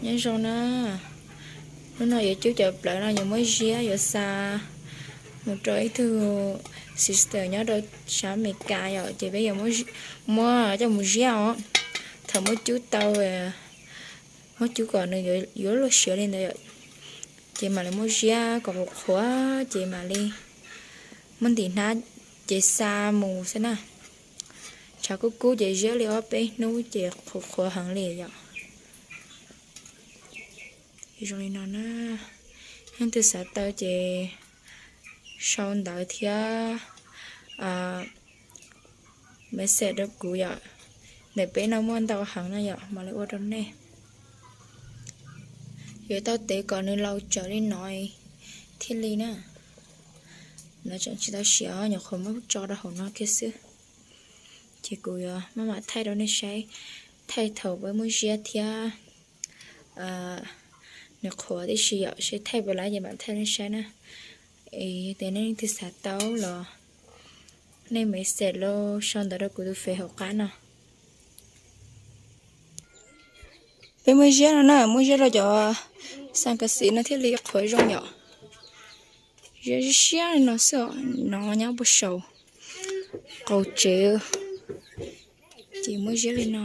Nyob zoo na, hnub no yuav cub cov plawv no yuav muab ziab yuav xa mus rau ib tug sister nyob rau sab Amelikas yom, ces peb yuav muab coj mus ziab os. Thaum muab cub tau, muab cub kom nws yuav luaj siav li ntawd yom, ces mam li muab ziab kom qhuav qhuav ces mam li muab ntim hnab ces xa mus xwb na. Tshav kub kub ces ziab li ob peb hnub ces qhuav qhuav heev li yom. Zoo li no na, leej twg xav tau ces sau ntawv thiab message rau kuv yom. Ntawm peb no muaj ntau heev no yom, mam li ua rau nej. Yuav tau tev kom nws laus tsawv li no thiaj li na. No tseem tsis tau siav, nyuam qhuav muab tso rau hauv no kiag xwb. Ces kuv yuav maj mam thaij rau nej saib, thaij thaum peb muab ziab thiab nws qhuav tib si yom, seb thaij puas laib ces mam thaij nej saib na. Es yog tias nej leej twg xav tau los nej message los sau ntawv rau kuv tus Face hauv qab no. Peb muab ziab no na, muab ziab rau cov xas kas xis no thiaj li qhuav zoo yom. Ziab siab siab li no xwb os, no nyob puag saum qaum tsev. Ces muab ziab li no,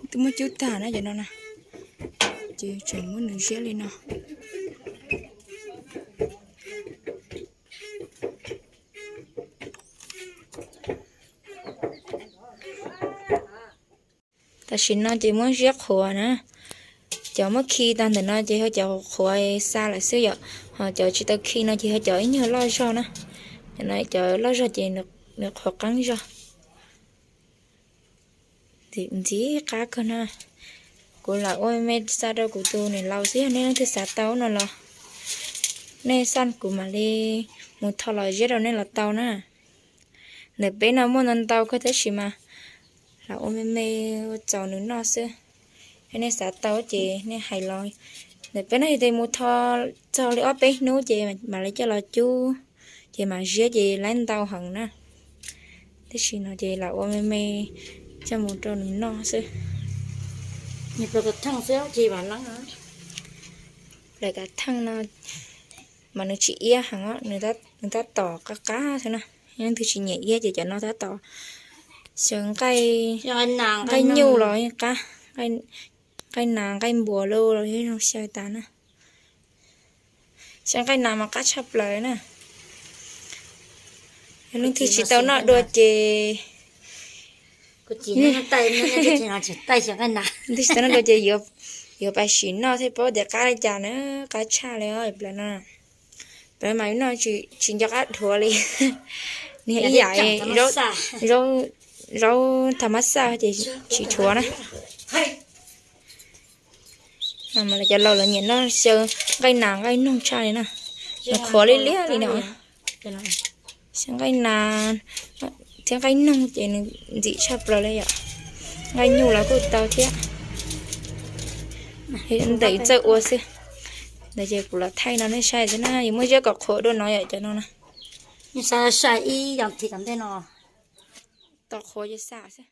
twb muab cub tag na cov no na, ces tseem muab nws ziab li no. Tam sim no ces muab ziab qhuav na, cov muab khi tag ntawm no ces yog cov qhuav xa lawm xwb yom, ho cov tsis tau khi no ces yog cov ib nyuag loj zog na. Cov no cov loj zog ces nws qhuav qeeb zog. Ntxim qab kawg na. Kuv lam ua me me xa rau kuv tus niam laus xwb, yog nej leej twg xav tau no los nej xaj kuv mam li mus tho los ziab rau nej los tau na. Ntawm peb no muaj ntau ntau kawg tab sis mas lam ua me me ua txaus nws noj xwb. Yog nej xav tau ces nej hais los. Ntawm peb no yog tias mus tho txog li ob peb hnub ces mam li coj los cub, ces mam ziab ces laib ntau heev na. Tab sis no ces lam ua me me coj mus rau nws noj xwb. Plaws kav theej no mas nws tsis iab heev, nws tab tom qab qab xwb na. Leej twg tsis nyiam iab ces cov no tab tom xyaw nqaij, nqaij nyuj los yeej qab, nqaij nas nqaij npuas los yeej zoo xyaw tas na. Xyaw nqaij nas mas qab tshaj plaws na. Yog leej twg tsis tau noj dua ces, leej twg tsis tau noj dua ces yuav pais sim noj thiaj paub tias qab li cas na, qab tshaj li os plaws no. Plaws mas noj tsis nco qab dhuav li. Nws ib yam zaub tham mab xaj ces tsis dhuav na. Cov laus lawv nyiam noj xyaw nqaij nas nqaij noog tshaj li na, nws qhuav liab liab li no. Xyaw nqaij nas thiab nqaij noog ces nws ntxim tshaj plaws li yom. Nqaij nyuj los kuj tau thiab. Ntawm txawj ua xwb. Ntawd ces kuv los thaij no nej saib xwb na, yuav muab ziab kom qhuav dua no yom cov no na. Saib ib yam thiv tom ntej no, tau qhuav ces xa xwb.